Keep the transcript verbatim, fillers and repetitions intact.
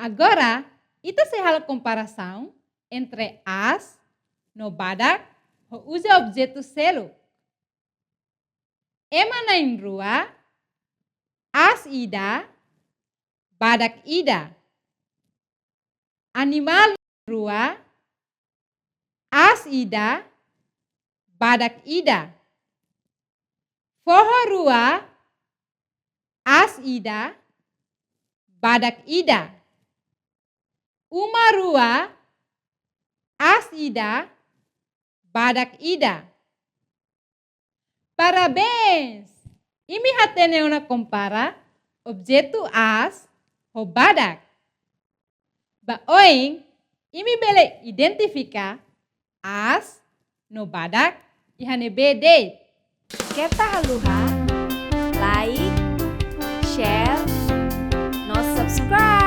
Agora, ita sei halo komparasaun entre aas no badak ho uza objetu seluk. Ema na'in-rua, aas ida, badak ida. Animál rua, aas ida, badak ida. Foho rua, aas ida, badak ida. Uma rua, aas ida, badak ida. Parabéns! Imi hatene ona kompara objetu aas ho badak. Ba oin, imi bele identifika aas no badak iha ne'ebé de'it. Keta haluha like, share, no subscribe.